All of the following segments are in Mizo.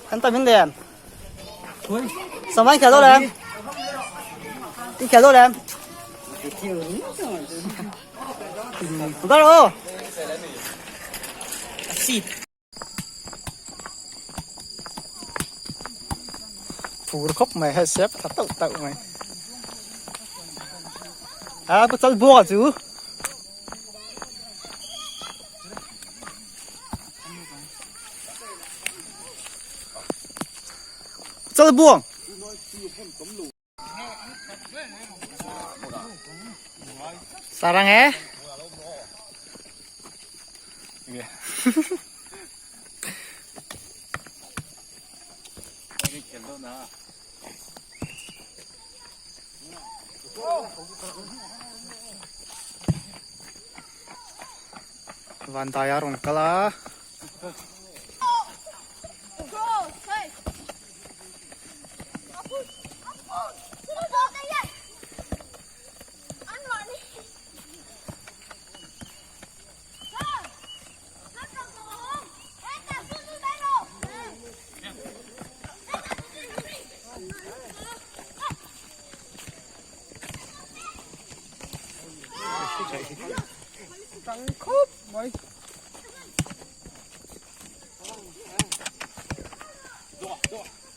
Kan tam in lem. Sama in khel dawn em? In khel dawn em? Dar aw. Phur khawp mai hei sep tha tauh tauh mai. A pu chal buak chu. Chal buang. Sarang e. Van dai a rawn kal a.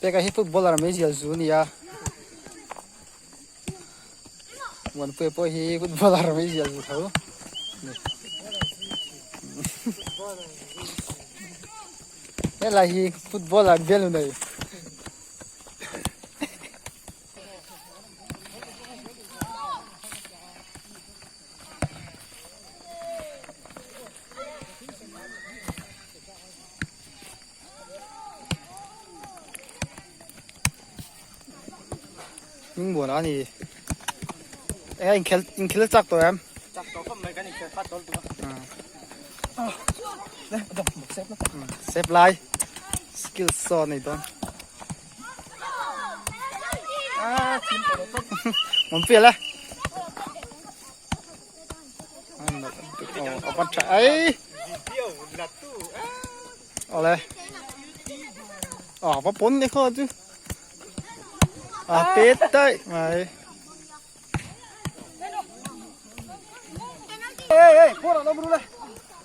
Peka hi footballer mai zial zu ania Muanpuia pawh hi footballer mai zial zu tho helai hi footballer bialnu nei. Hming buan a ni e inkhel inkhel chak tawh em chak tawh khawp mai kan inkhel khat tawh lutuk a sep lai skill saw nei dawn Muốn phía lên. Con chạy. Ole. Ờ, có bốn đấy không chứ. À, tết đấy mày. Ê ê, cô nào đâu đây.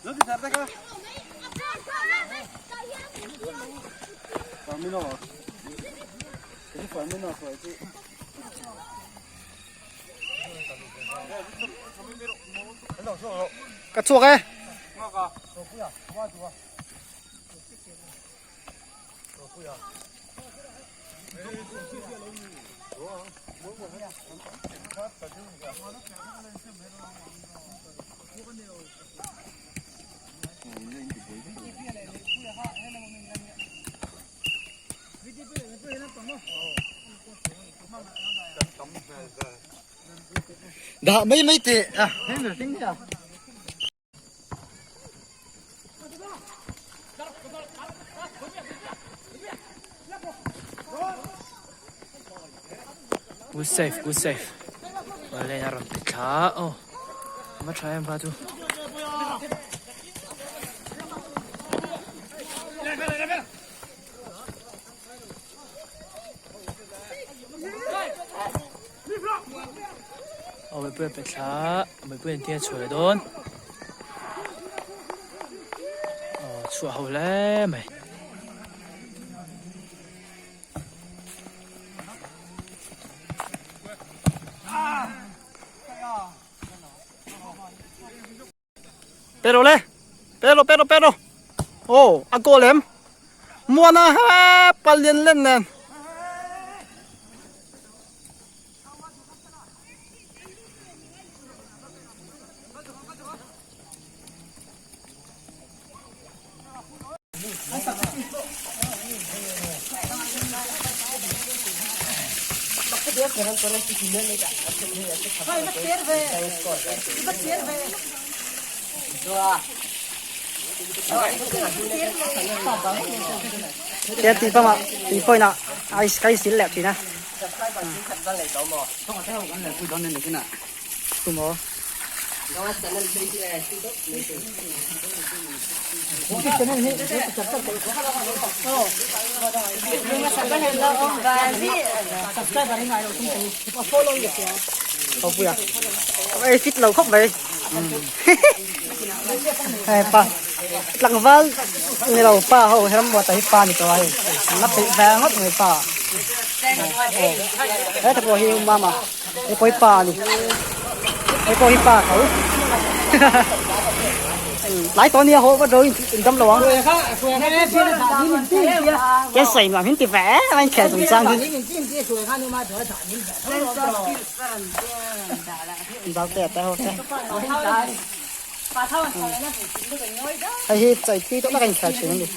Lớn thì thật đây cơ. Famino. Cái famino phải chứ. Ka chhuak e. Dah mai mai teh a Good save good save Valen a rawn ti thla aw a va tha em va chu. Aw mipui an pe thla a mipui an tia chhuah leh dawn aw chhuah ho hle mai. Pero le pero pero pero oh a goal em muana ha palian len nen Thế thì không ạ thì phơi nọ ai cái xín lẹp thì na tụi nó. Ei fit lo khawp mai hei pa tlangval ni lo pa ho he ram buat ah hi pa ni tawh a hei la peih ve ngawt mai pa heta pawh hi mama hei pawh hi pa a ni hei pawh hi pa tho tlai tawh ania haw vat ro in dam lo ang ke sawi nuam hin ti ve em a inkhel chung chang hi. Hei hi chai tui tawh tak a inkhel thin a ni.